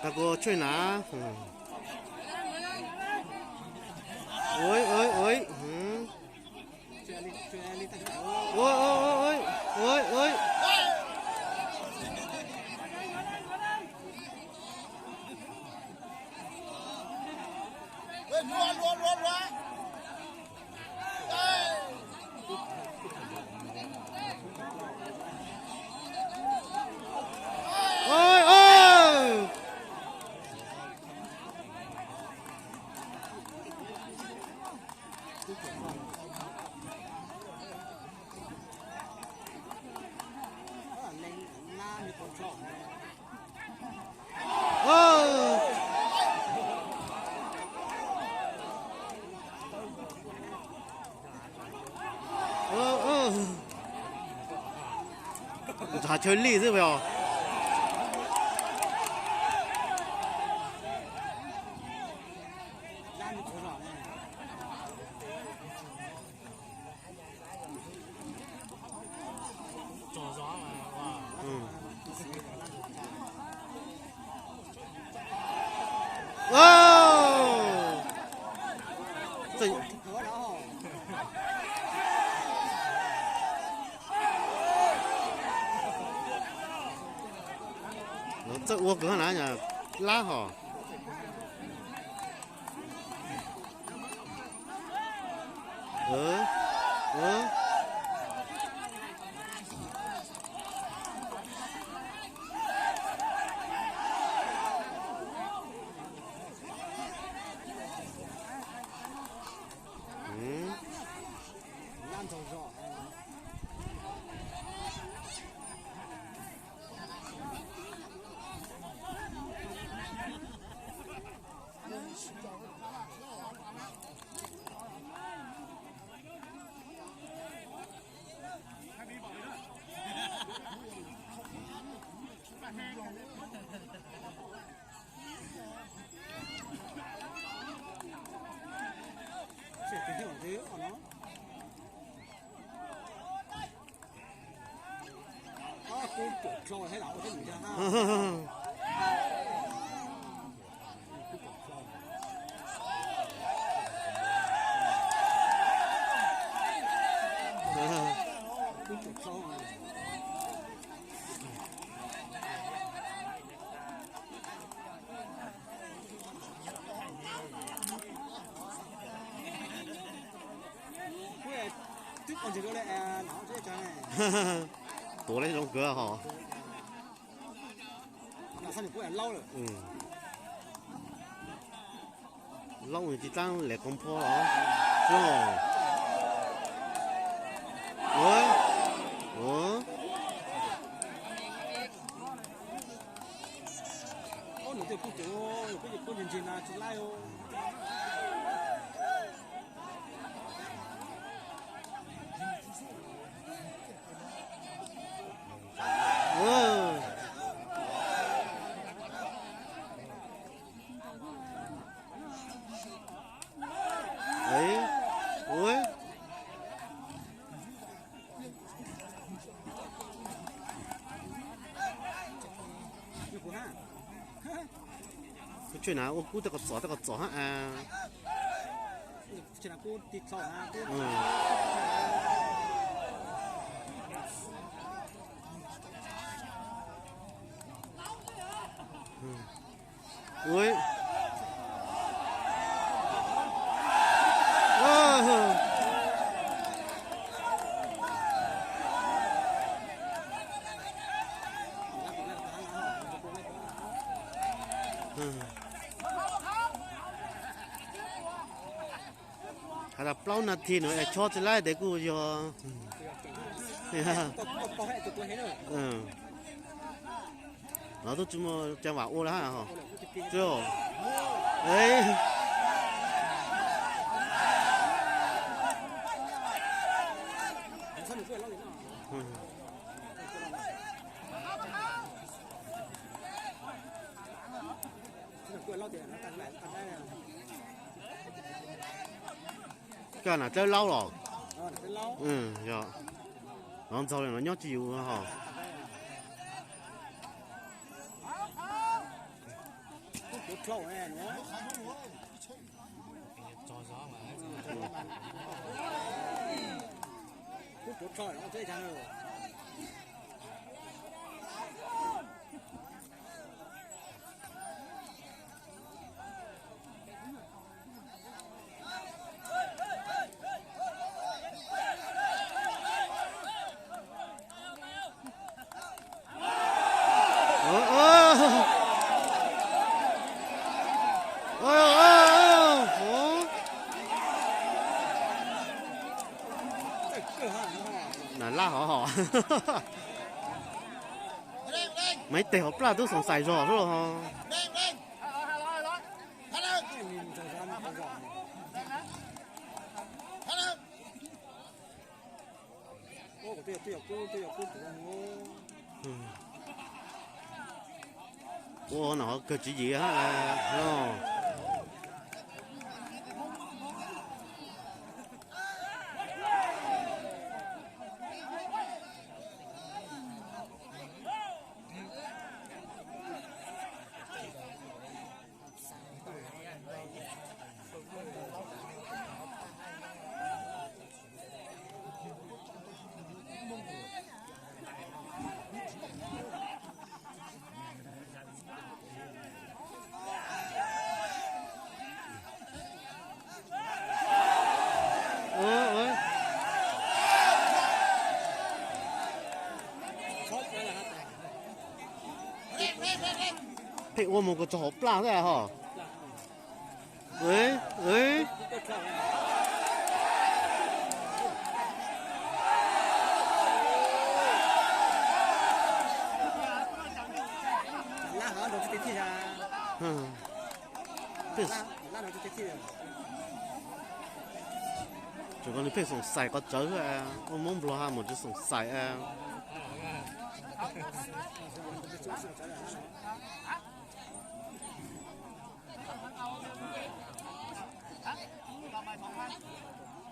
Tag kuv tshuaj na. Ui, ui, ui. Ui, ui, ui, ui, ui. Ôi, ôi. Ôi. Ntxhov chaw lij xwb os. Txawj ua kawg na, lab hos. Tuav lawv zoo kawg hos. Laub tsis txaab lem koov pho os. Kuv tshuaj na ua kub tej qhov txom tej qhov txom hab. Has tas plaub nas this no es chob tsis laib tes kuj yog. Los tub tsis muaj caj vam ua lawm hab. Koj nam dlawb laub los? Yog, los ntxaug li no nyob tsis yus hos. Na laj hov hov. Maiv teg hauv plaj tub xoom xais zog xwb los ho. Ua no kawg tswv yim ha. Pheej ua mus kos tso hauv plaj xwb ho. Tseem koj nws pheej xoom xais qhov tsawv, ua Hmoob Nplog ha mus tsis xoom xais.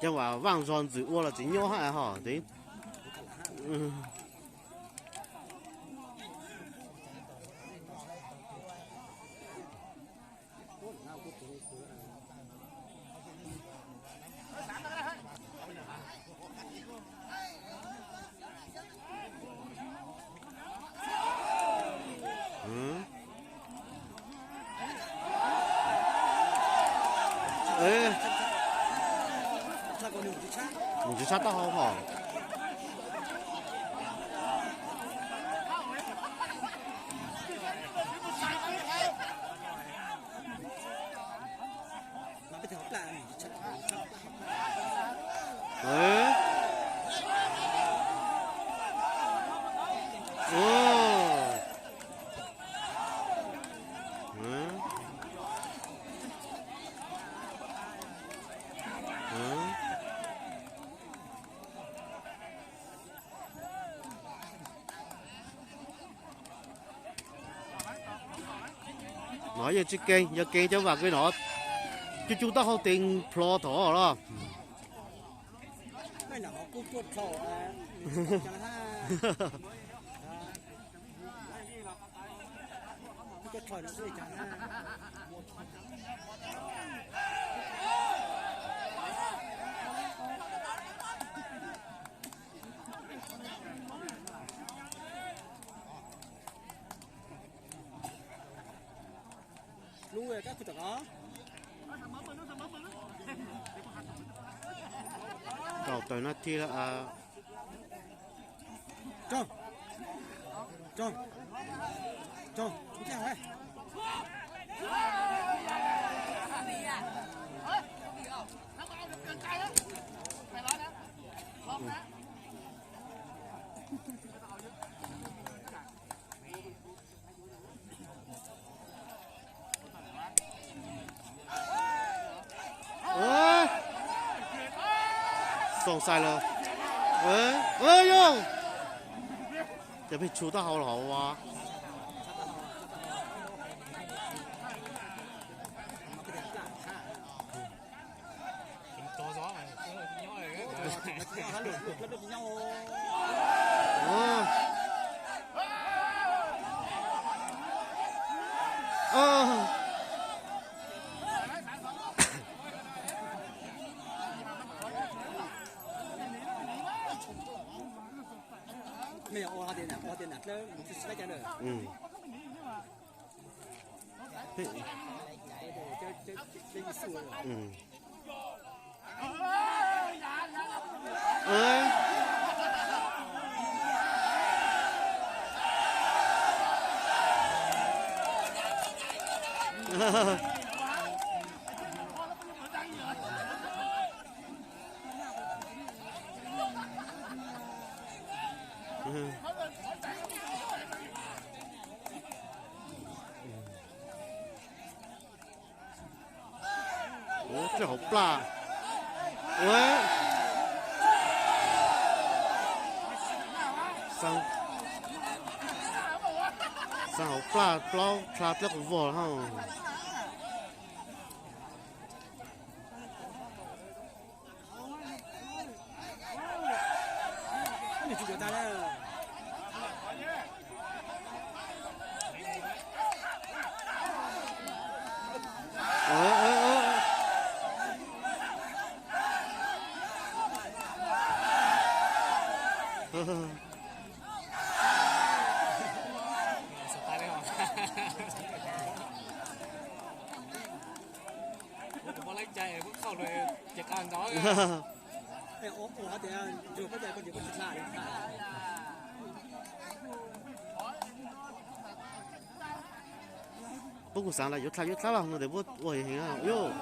Cov uas vaj zog ntxwm ua los tsis nyob hab hos. Nws tsis sab taub hau hos. No yog tsis keeg, yog keeg cov vam kws no cug cug taub hau tes plho tod los. Rau tawm nab thib lawm. Xoom xais lawm. Yog cov pheej tshum taub hau los hauv as. Mm. Ua, dlej hauv plaj. Ua, xa hauv plaj plaub dlha dlej qhov vog hauj. Puab kuj xaav lawm yuav dlha yuav dlha los no tes puab ua heev heev yom.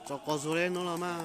Tso quav zuag le nuav los mas.